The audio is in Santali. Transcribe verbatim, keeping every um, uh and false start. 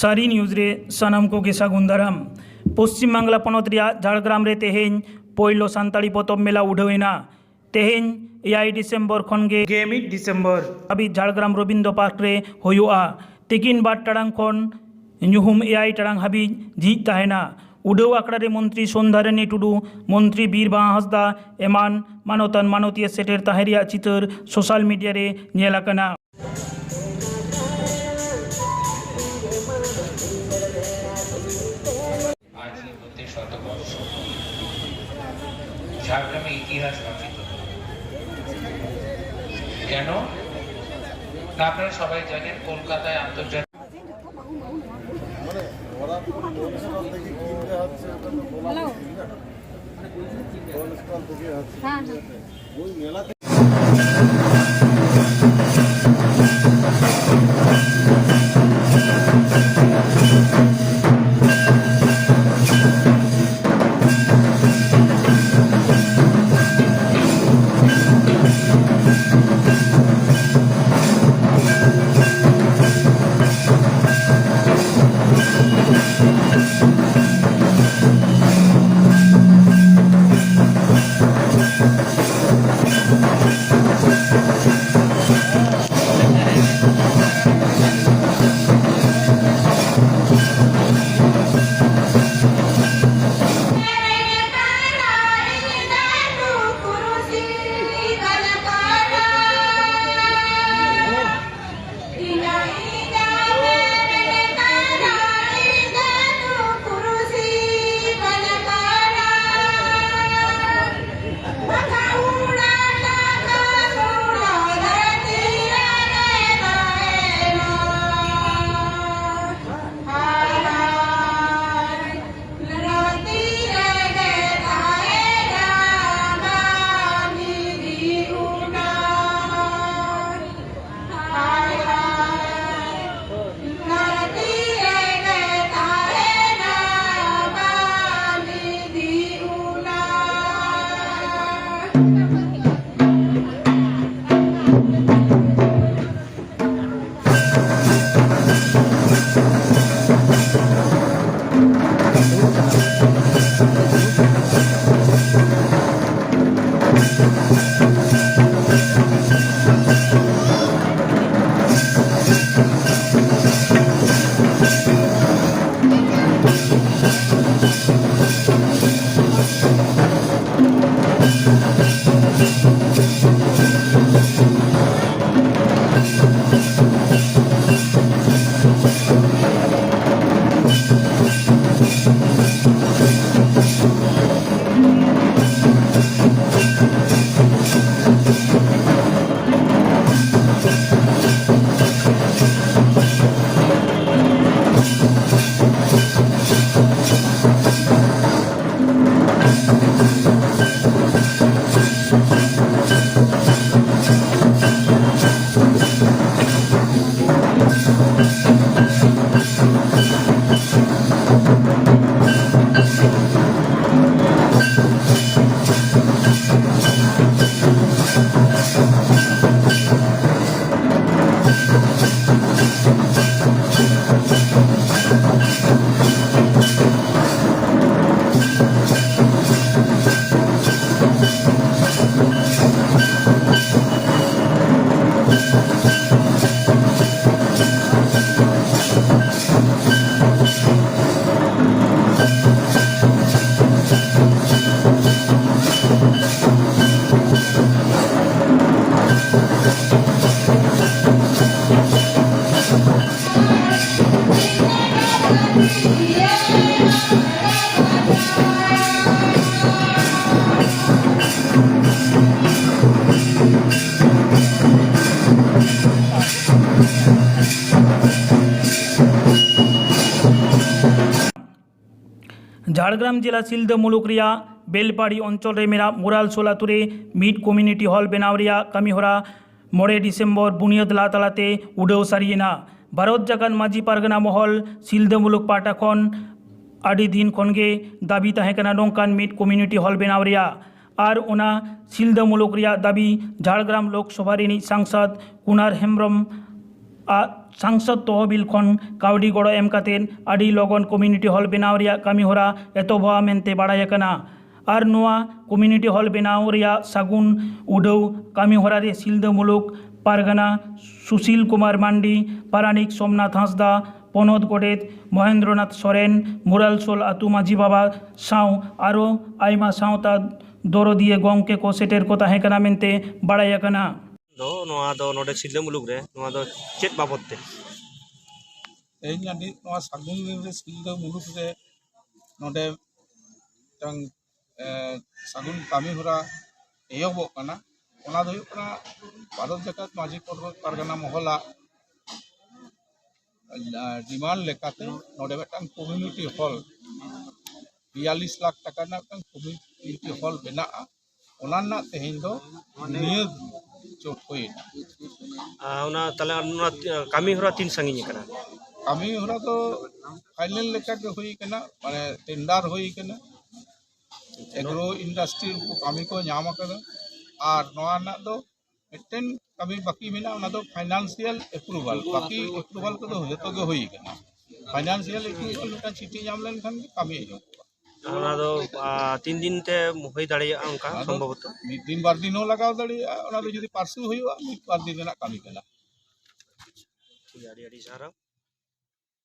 ᱥᱟᱹᱨᱤ ᱱᱤᱭᱩᱡᱽ ᱨᱮ ᱥᱟᱱᱟᱢ ᱠᱚᱜᱮ ᱥᱟᱹᱜᱩᱱ ᱫᱟᱨᱟᱢ᱾ ᱯᱚᱥᱪᱤᱢ ᱵᱟᱝᱞᱟ ᱯᱚᱱᱚᱛ ᱨᱮᱭᱟᱜ ᱡᱷᱟᱲᱜᱨᱟᱢ ᱨᱮ ᱛᱮᱦᱮᱧ ᱯᱳᱭᱞᱳ ᱥᱟᱱᱛᱟᱲᱤ ᱯᱚᱛᱚᱵ ᱢᱮᱞᱟ ᱩᱰᱷᱟᱹᱣ ᱮᱱᱟ᱾ ᱛᱮᱦᱮᱧ ᱮᱭᱟᱭ ᱰᱤᱥᱮᱢᱵᱚᱨ ᱠᱷᱚᱱ ᱜᱮ ᱜᱮᱞ ᱢᱤᱫ ᱰᱤᱥᱮᱢᱵᱚᱨ ᱦᱟᱹᱵᱤᱡ ᱡᱷᱟᱲᱜᱨᱟᱢ ᱨᱚᱵᱤᱱᱫᱨᱚ ᱯᱟᱨᱠ ᱨᱮ ᱦᱩᱭᱩᱜᱼᱟ᱾ ᱛᱤᱠᱤᱱ ᱵᱟᱨ ᱴᱟᱲᱟᱝ ᱠᱷᱚᱱ ᱧᱩᱦᱩᱢ ᱮᱭᱟᱭ ᱴᱟᱲᱟᱝ ᱦᱟᱹᱵᱤᱡ ᱡᱷᱤᱡ ᱛᱟᱦᱮᱱᱟ᱾ ᱩᱰᱷᱟᱹᱣ ᱟᱠᱷᱲᱟ ᱨᱮ ᱢᱚᱱᱛᱨᱤ ᱥᱚᱱᱫᱷᱟᱨᱟᱱᱤ ᱴᱩᱰᱩ, ᱢᱚᱱᱛᱨᱤ ᱵᱤᱨ ᱵᱟᱦᱟ ᱦᱟᱸᱥᱫᱟ ᱮᱢᱟᱱ ᱢᱟᱱᱚᱛᱟᱱ ᱢᱟᱱᱚᱛᱤᱭᱟᱹ ᱥᱮᱴᱮᱨ ᱛᱟᱦᱮᱸ ᱨᱮᱭᱟᱜ ᱪᱤᱛᱟᱹᱨ ᱥᱳᱥᱟᱞ ᱢᱤᱰᱤᱭᱟ ᱨᱮ ᱧᱮᱞ ᱟᱠᱟᱱᱟ᱾ আজ হতে শতবর্ষ ঝাড়গ্রামে ইতিহাস রচিত। কেন? না, আপনারা সবাই জানেন, কলকাতায় আন্তর্জাতিক মানে ওরা তো পরিষ্কার থেকে কিনতে হচ্ছে, ওটা তো বলা হ্যালো। মুশকিল না। পরিষ্কার থেকে হচ্ছে। হ্যাঁ, হ্যাঁ। ওই মেলা থেকে ᱡᱷᱟᱲᱜᱨᱟᱢ ᱡᱮᱞᱟ ᱥᱤᱞᱫᱟᱹ ᱢᱩᱞᱩᱠ ᱨᱮᱭᱟᱜ ᱵᱮᱞᱯᱟᱲᱤ ᱚᱧᱪᱚᱞ ᱨᱮ ᱢᱮᱱᱟᱜ ᱢᱩᱨᱟᱞᱥᱳᱞ ᱟᱛᱳ ᱨᱮ ᱢᱤᱫ ᱠᱚᱢᱤᱭᱩᱱᱤᱴᱤ ᱦᱚᱞ ᱵᱮᱱᱟᱣ ᱨᱮᱭᱟᱜ ᱠᱟᱹᱢᱤᱦᱚᱨᱟ ᱢᱚᱬᱮ ᱰᱤᱥᱮᱢᱵᱚᱨ ᱵᱩᱱᱤᱭᱟᱹᱫ ᱞᱟ ᱛᱟᱞᱟᱛᱮ ᱩᱰᱟᱹᱣ ᱥᱟᱹᱨᱤᱭᱮᱱᱟ᱾ ᱵᱷᱟᱨᱚᱛ ᱡᱟᱠᱟᱛ ᱢᱟᱹᱡᱷᱤ ᱯᱟᱨᱜᱟᱱᱟ ᱢᱚᱦᱚᱞ ᱥᱤᱞᱫᱟᱹ ᱢᱩᱞᱩᱠ ᱯᱟᱦᱴᱟ ᱠᱷᱚᱱ ᱟᱹᱰᱤ ᱫᱤᱱ ᱠᱷᱚᱱ ᱜᱮ ᱫᱟᱹᱵᱤ ᱛᱟᱦᱮᱸ ᱠᱟᱱᱟ ᱱᱚᱝᱠᱟᱱ ᱢᱤᱫ ᱠᱚᱢᱤᱭᱩᱱᱤᱴᱤ ᱦᱚᱞ ᱵᱮᱱᱟᱣ ᱨᱮᱭᱟᱜ᱾ ᱟᱨ ᱚᱱᱟ ᱥᱤᱞᱫᱟᱹ ᱢᱩᱞᱩᱠ ᱨᱮᱭᱟᱜ ᱫᱟᱹᱵᱤ ᱡᱷᱟᱲᱜᱨᱟᱢ ᱞᱳᱠᱥᱚᱵᱷᱟ ᱨᱤᱱᱤᱡ ᱥᱟᱝᱥᱚᱫ ᱠᱩᱱᱟᱨ ᱦᱮᱢᱵᱨᱚᱢ ᱟᱜ ᱥᱟᱝᱥᱚᱫ ᱛᱚᱦᱚᱵᱤᱞ ᱠᱷᱚᱱ ᱠᱟᱹᱣᱰᱤ ᱜᱚᱲᱚ ᱮᱢ ᱠᱟᱛᱮ ᱟᱹᱰᱤ ᱞᱚᱜᱚᱱ ᱠᱚᱢᱤᱭᱩᱱᱤᱴᱤ ᱦᱚᱞ ᱵᱮᱱᱟᱣ ᱨᱮᱭᱟᱜ ᱠᱟᱹᱢᱤ ᱦᱚᱨᱟ ᱮᱛᱚᱦᱚᱵᱚᱜᱼᱟ ᱢᱮᱱᱛᱮ ᱵᱟᱲᱟᱭ ᱟᱠᱟᱱᱟ᱾ ᱟᱨ ᱱᱚᱣᱟ ᱠᱚᱢᱤᱭᱩᱱᱤᱴᱤ ᱦᱚᱞ ᱵᱮᱱᱟᱣ ᱨᱮᱭᱟᱜ ᱥᱟᱹᱜᱩᱱ ᱩᱰᱟᱹᱣ ᱠᱟᱹᱢᱤ ᱦᱚᱨᱟ ᱨᱮ ᱥᱤᱞᱫᱟᱹ ᱢᱩᱞᱩᱠ ᱯᱟᱨᱜᱟᱱᱟ ᱥᱩᱥᱤᱞ ᱠᱩᱢᱟᱨ ᱢᱟᱱᱰᱤ, ᱯᱟᱨᱟᱱᱤᱠ ᱥᱳᱢᱱᱟᱛᱷ ᱦᱟᱸᱥᱫᱟ, ᱯᱚᱱᱚᱛ ᱜᱚᱰᱮᱛ ᱢᱚᱦᱮᱱᱫᱨᱚᱱᱟᱛᱷ ᱥᱚᱨᱮᱱ, ᱢᱩᱨᱟᱞᱥᱳᱞ ᱟᱹᱛᱩ ᱢᱟᱹᱡᱷᱤ ᱵᱟᱵᱟ ᱥᱟᱶ ᱟᱨᱚ ᱟᱭᱢᱟ ᱥᱟᱶᱛᱟ ᱫᱚᱨᱚᱫᱤᱭᱟᱹ ᱜᱚᱢᱠᱮ ᱠᱚ ᱥᱮᱴᱮᱨ ᱠᱚ ᱛᱟᱦᱮᱸ ᱠᱟᱱᱟ ᱢᱮᱱᱛᱮ ᱵᱟᱲᱟᱭ ᱟᱠᱟᱱᱟ᱾ ᱫᱚ ᱱᱚᱣᱟ ᱫᱚ ᱱᱚᱰᱮ ᱥᱤᱞᱫᱟᱹ ᱢᱩᱞᱩᱠ ᱨᱮ ᱱᱚᱣᱟ ᱫᱚ ᱪᱮᱫ ᱵᱟᱵᱚᱛ ᱛᱮ? ᱛᱮᱦᱮᱧ ᱟᱹᱰᱤ ᱱᱚᱣᱟ ᱥᱟᱹᱜᱩᱱ ᱫᱤᱱ ᱨᱮ ᱥᱤᱞᱫᱟᱹ ᱢᱩᱞᱩᱠ ᱨᱮ ᱱᱚᱰᱮ ᱢᱤᱫᱴᱟᱝ, ᱮ, ᱥᱟᱹᱜᱩᱱ ᱠᱟᱹᱢᱤ ᱦᱚᱨᱟ ᱮᱦᱚᱵᱚᱜ ᱠᱟᱱᱟ᱾ ᱚᱱᱟ ᱫᱚ ᱦᱩᱭᱩᱜ ᱠᱟᱱᱟ ᱵᱷᱟᱨᱚᱛ ᱡᱟᱠᱟᱛ ᱢᱟᱹᱡᱷᱤ ᱯᱚᱨᱜᱚᱛ ᱯᱟᱨᱜᱟᱱᱟ ᱢᱚᱦᱚᱞᱟᱜ, ᱮ, ᱰᱤᱢᱟᱱᱰ ᱞᱮᱠᱟᱛᱮ ᱱᱚᱰᱮ ᱢᱤᱫᱴᱟᱝ ᱠᱚᱢᱤᱭᱩᱱᱤᱴᱤ ᱦᱚᱞ, ᱵᱤᱭᱟᱞᱞᱤᱥ ᱞᱟᱠᱷ ᱴᱟᱠᱟ ᱨᱮᱱᱟᱜ ᱢᱤᱫᱴᱟᱝ ᱠᱚᱢᱤᱭᱩᱱᱤᱴᱤ ᱦᱚᱞ ᱵᱮᱱᱟᱜᱼᱟ᱾ ᱚᱱᱟ ᱨᱮᱱᱟᱜ ᱛᱮᱦᱮᱧ ᱫᱚ ᱱᱤᱭᱟᱹ ᱪᱚᱴ ᱦᱩᱭᱱᱟ᱾ ᱟᱨ ᱚᱱᱟ ᱛᱟᱦᱞᱮ ᱚᱱᱟ ᱠᱟᱹᱢᱤ ᱦᱚᱨᱟ ᱛᱤᱱ ᱥᱟᱺᱜᱤᱧ ᱟᱠᱟᱱᱟ? ᱠᱟᱹᱢᱤ ᱦᱚᱨᱟ ᱫᱚ ᱯᱷᱟᱭᱱᱮᱞ ᱞᱮᱠᱟ ᱜᱮ ᱦᱩᱭ ᱠᱟᱱᱟ, ᱢᱟᱱᱮ ᱴᱮᱱᱰᱟᱨ ᱦᱩᱭ ᱠᱟᱱᱟ᱾ ᱮᱜᱽᱨᱳ ᱤᱱᱰᱟᱥᱴᱨᱤ ᱩᱱᱠᱩ ᱠᱟᱹᱢᱤ ᱠᱚ ᱧᱟᱢ ᱟᱠᱟᱫᱟ᱾ ᱟᱨ ᱱᱚᱣᱟ ᱨᱮᱱᱟᱜ ᱫᱚ ᱢᱤᱫᱴᱮᱱ ᱠᱟᱹᱢᱤ ᱵᱟᱹᱠᱤ ᱢᱮᱱᱟᱜᱼᱟ, ᱚᱱᱟ ᱫᱚ ᱯᱷᱟᱭᱱᱟᱱᱥᱤᱭᱟᱞ ᱮᱯᱨᱩᱵᱷᱟᱞ, ᱵᱟᱹᱠᱤ ᱮᱯᱨᱩᱵᱷᱟᱞ ᱠᱚᱫᱚ ᱡᱚᱛᱚ ᱜᱮ ᱦᱩᱭ ᱠᱟᱱᱟ᱾ ᱯᱷᱟᱭᱱᱟᱱᱥᱤᱭᱟᱞ ᱮᱯᱨᱩᱵᱷᱟᱞ ᱢᱤᱫᱴᱟᱝ ᱪᱤᱴᱷᱤ ᱧᱟᱢ ᱞᱮᱱᱠᱷᱟᱱ ᱜᱮ ᱠᱟᱹᱢᱤ ᱮᱦᱚᱵᱚᱜᱼᱟ᱾ ᱚᱱᱟ ᱫᱚ ᱟᱨ ᱛᱤᱱ ᱫᱤᱱ ᱛᱮ ᱦᱩᱭ ᱫᱟᱲᱮᱭᱟᱜᱼᱟ ᱚᱱᱠᱟ ᱟᱫᱚ ᱥᱚᱢᱵᱷᱚᱵᱚᱛᱚ? ᱢᱤᱫ ᱫᱤᱱ ᱵᱟᱨ ᱫᱤᱱ ᱦᱚᱸ ᱞᱟᱜᱟᱣ ᱫᱟᱲᱮᱭᱟᱜᱼᱟ᱾ ᱚᱱᱟ ᱫᱚ ᱡᱩᱫᱤ ᱯᱟᱨᱥᱩ ᱦᱩᱭᱩᱜᱼᱟ, ᱢᱤᱫ ᱵᱟᱨ ᱫᱤᱱ ᱨᱮᱱᱟᱜ ᱠᱟᱹᱢᱤ ᱠᱟᱱᱟ᱾ ᱴᱷᱤᱠ ᱜᱮᱭᱟ, ᱟᱹᱰᱤ ᱟᱹᱰᱤ ᱥᱟᱨᱦᱟᱣ᱾